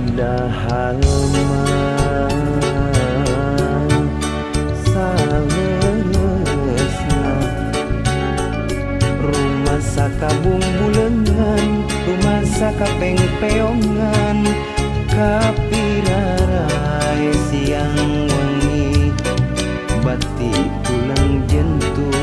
Padahal mah saleresna rumasa kabungbulengan, rumasa kapengpeongan, kapirarai siang wengi bati tulang jentur.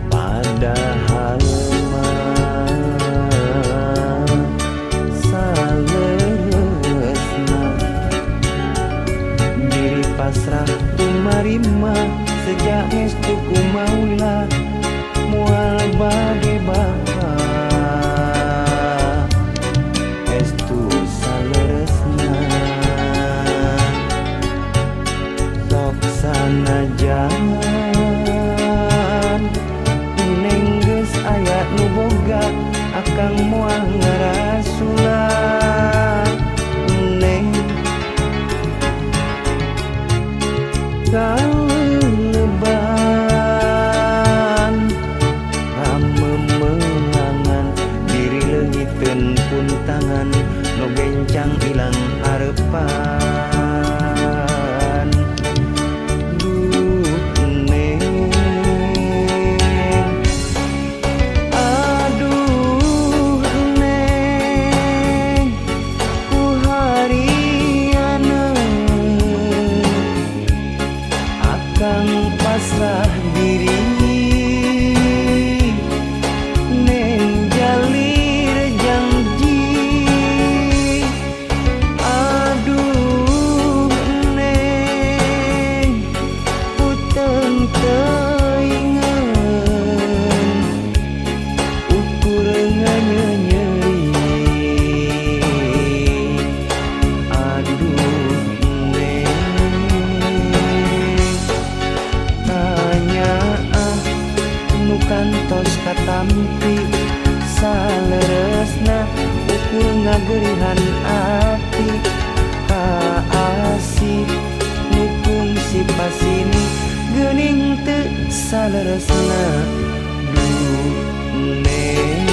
Padahal mah saleresna diri pasrah tumarima sejak ngestu ku maula moal bade baha estu saleresna. Sok sanajan neng geus aya nu boga akang moal ngarasula neng. Kaleban kamemeangan diri leungiteun pun tangan nu gencang ilang harepan. Duh neng, aduh neng, ku harianeun akang pasrah diri neng jalir janji. Aduh neng, puteng teuingeun ukur nganyenyeri. Aduh neng, tanya ah nu kantos katampi saleresna ukur ngagerihan ati kaasih nu kungsi pasini geuning teu saleresna. Duh neng.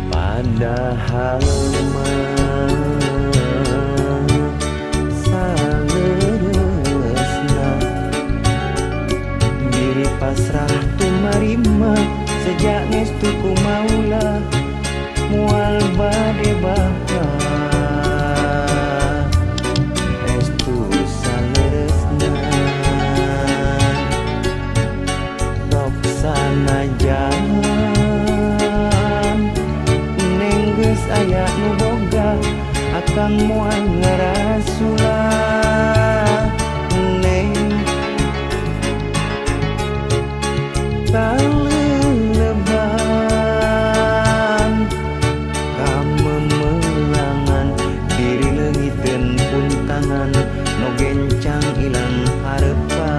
Padahal mah saleresna diri pasrah tumarima sejak ngestu ku maula moal bade baha estu saleresna. Sok sanajan geus aya nu boga akang moal ngarasula neng. Kaleban kamemelangan diri leungiteun pun tangan nu gencang ilang harepan.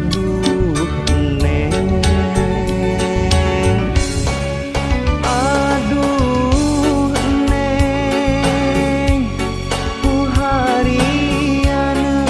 Duh neng, aduh neng, ku harianeun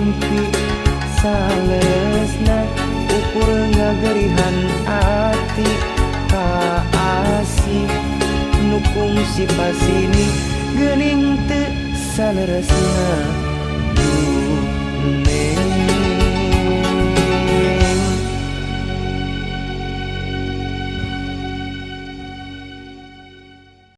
mimpi saleresna ukur ngagerihan ati kaasih nu kungsi pasini geuning teu saleresna.